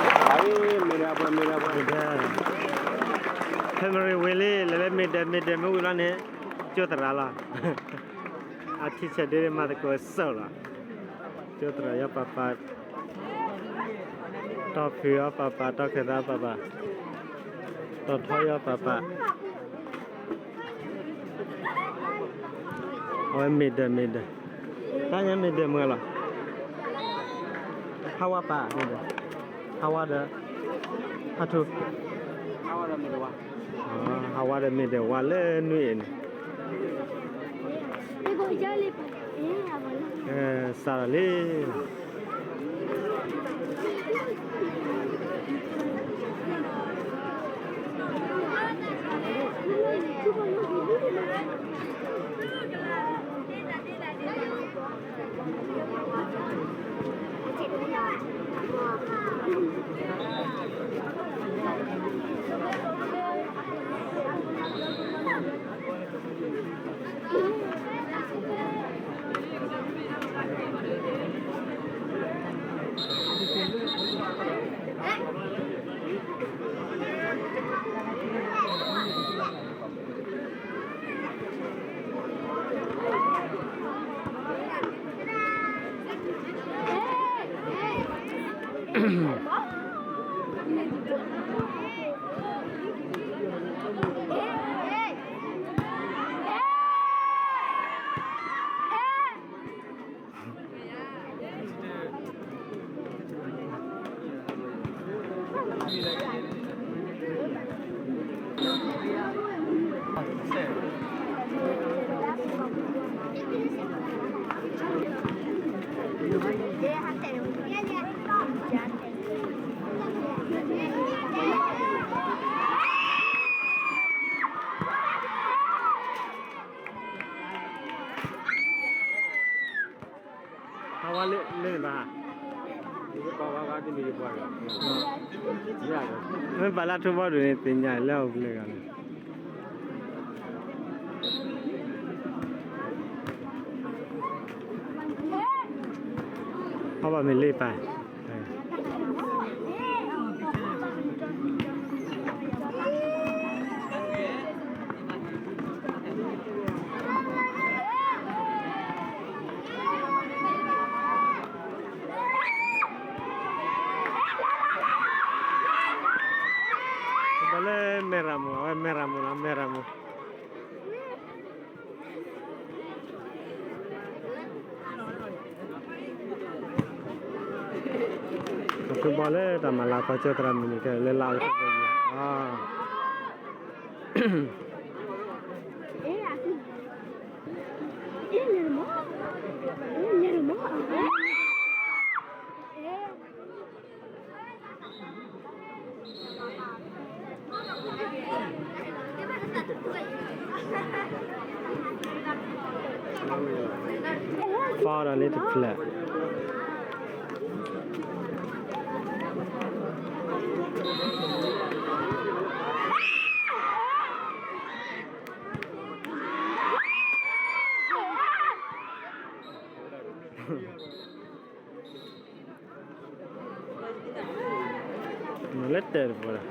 မ့ၢ်ဒၣ်ပှၤ မ့ၢ်ဒၣ်ပှၤ မ့ၢ်ဒၣ် ဖဲမရံဝ့ၤလံ လဲၤလၢမ့ၢ်ဒၢး မ့ၢ်ဒၢးမ့ၢ်ဝံၤလီၤန့ၣ် ကၠိသရၣ်လီၤ. အထံဆဲးဒ့မၤသကိးစၢၢ်လီၤ. ကၠိသရၣ်ယီၤပၤပၤ, တီၢ်ဖုၣ်အီၤပၤပၤ, တီၢ်ခၢၣ်သးပၤပၤ, တီၢ်ထီယီၤပၤပၤ. အဝဲမ့ၢ်ဒၢး မ့ၢ်ဒၢး, တၢ်ညါမ့ၢ်ဒၢးမုၢ်လီၤ. ဟးဝါပာ်မ့ၢ်ဒၢး, ဟးဝါဒီး ဟးထူ, ဟးဝါဒီးမ့ၢ်ဒၢးဝါလၢနွံအံၤန့ၣ် စးထီၣ်လံ. ဟးဝါလၢန့ၣ်ဘၣ်, မ့ၢ်ပာ်လၢထူဘီဒုးန့ၣ် သ့ၣ်ညါလၢအအိၣ်ဖျဲၣ်ဂၤန့ၣ် ဟးဘၣ်မ့ၢ်လ့ပၢ် ဘၣ်လၢမဲၢ်ရမူ အဝဲမဲၢ်ရမူလီၤ မဲၢ်ရမူ. ကထူဘီလၢတၢ်မၤလၤကီကၠိသရၣ်မုၣ်န့ၣ် ကဲလၢလၢအဝဲသ့ၣ် ဖီဒီးလၢတဖျၢၣ် မ့ၢ်လၢတဲာ်တပှၤဒီး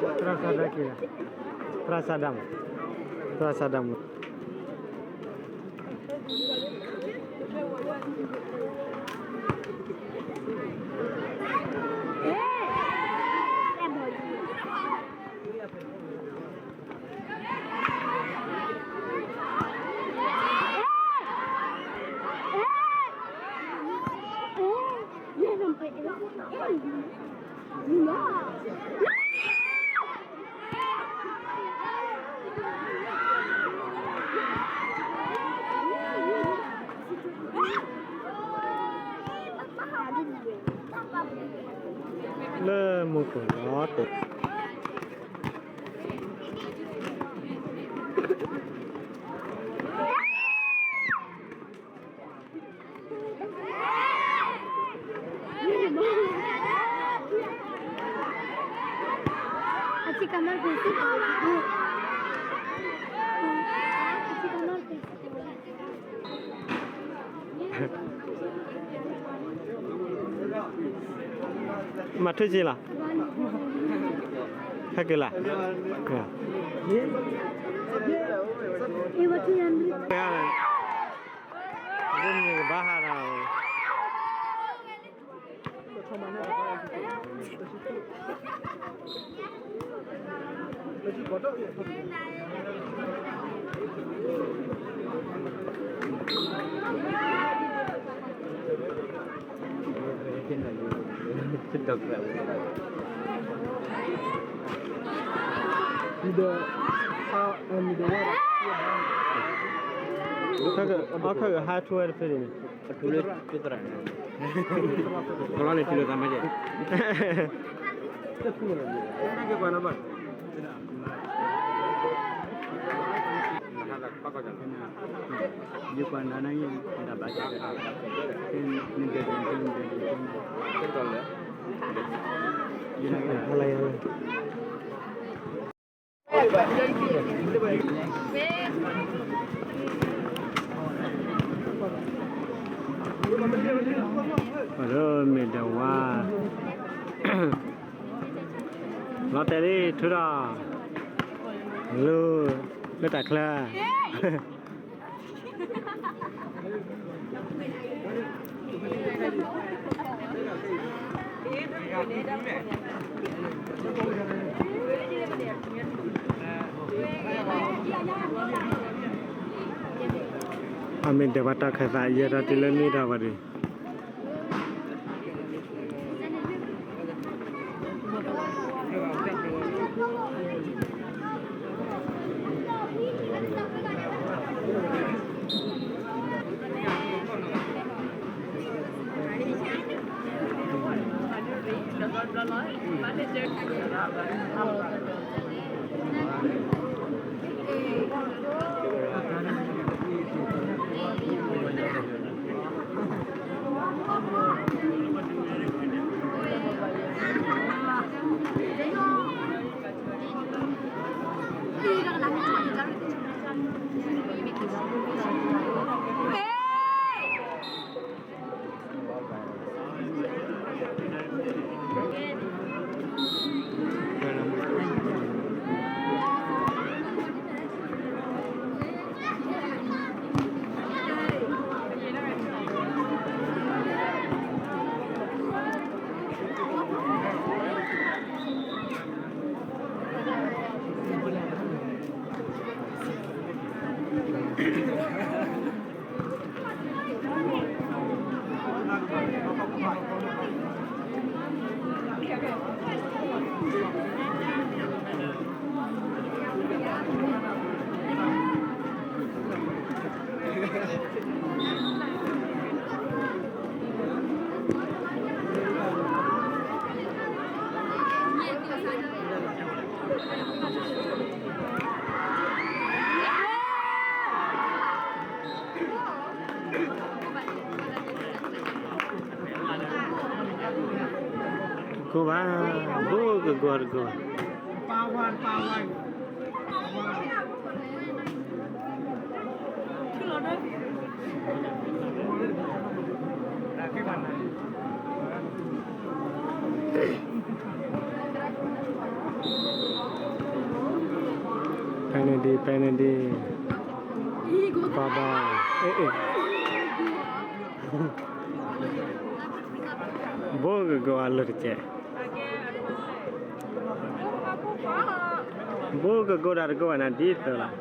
သရၣ်သဒါက့ၤ, သရၣ်သဒါမူ, သရၣ်သဒါမူ. လီၤတဲာ် မၤထွဲက့ၤလီၤ. ဟဲက့ၤလီၤ. ဘၣ်ဟးဒီး အီၣ်ခၢၣ်ကဟးထူဝဲတဖဲန့ၣ်, ထူလၢသရၣ်န့ၣ်, ကလီန့ၣ်ထူလၢသးမးကဲ, ယကွၢ်နၤန့ၣ် ဒၣ်ဘၣ်ကဲ, နဒဲးဒဲး, ပဒိၣ်မ့ၢ်ဒဝါ, လီၤတဲာ်လံ ထူဒီး လူၤ လၢတၢ်ချၢ အမ့ၢ်ဒဲးဘၣ်တၢ်ခၢၣ်သး ယဲၢ်ထီၣ်တုၤလၢနွံထီၣ်ဝဲဒၣ် ကိၢ်ဘၣ်, ဘိကဂီၤတဂီၤဘၣ်. ဖဲန့ၣ်ဒံး, ဖဲန့ၣ်ဒံး, ဘၣ်ဘၣ်, အ့ၣ်အ့ၣ်, ဘိကဂီၤအလၢတကဲး, ဘိကဂီၤဒၣ်တဂီၤဘၣ်နၤဒ်သိးလီၤ. တၢ်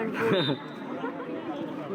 လၢဟံၣ်ဒိၣ်,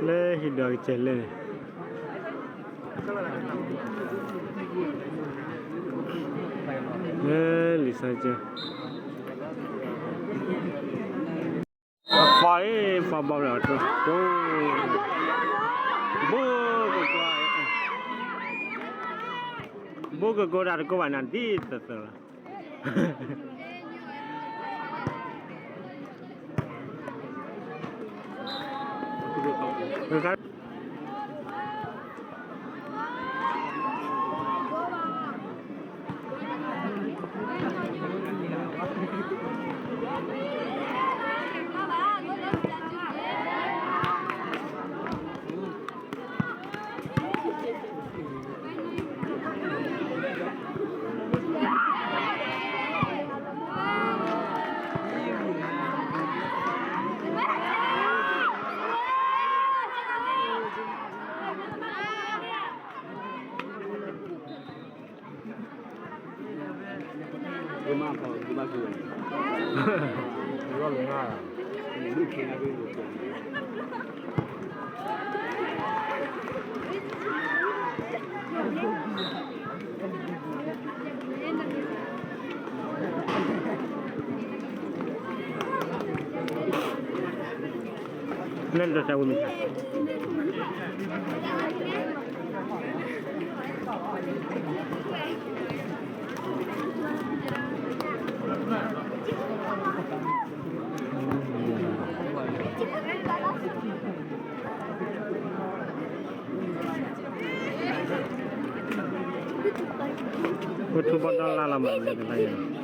လၢဟံၣ်ဒိၣ်ကစၢၢ်လဲၣ်န့ၣ်, လၢလံာ်စီဆှံ ပှၤအံၤ ပှၤဘၣ်ဘျီၣ်တိၢ်တိၢ်, ဘိကကိး, ဘိကကိးတၢ်တကိးဘၣ်နၤဒ်သိးသိးလီၤ.ပထူဘီဒီလါလီၤမး လၢကလါယၤ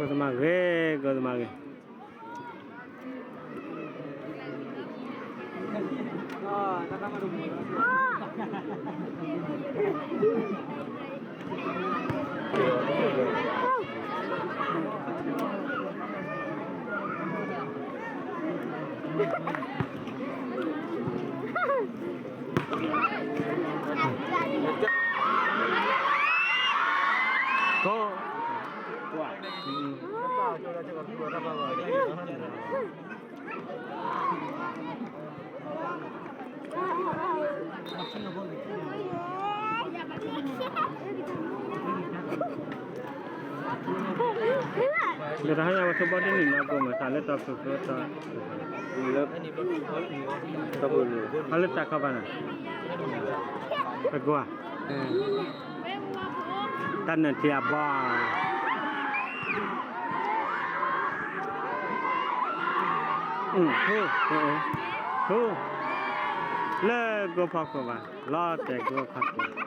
ကိၣ်သမါဂ့ၤ, ကိၣ်သမါဂ့ၤ. ကိၣ်, ကွၢ်, လၢတၢ်ဟါညါဝဲဆိဘီဒ်န့ၣ်နီၢ်ကိးမး တၢ်လၢတၢ်ဖုၣ်ဖုၣ်တၢ် အလၢတၢ်ခီပၤန့ၣ် ပကွၢ် တၢ်နၢၤထံအဘီ ထူ ထူ လၢကိဖီခိၣ်ဘၣ် လီၤတဲာ်ကိဖီခိၣ်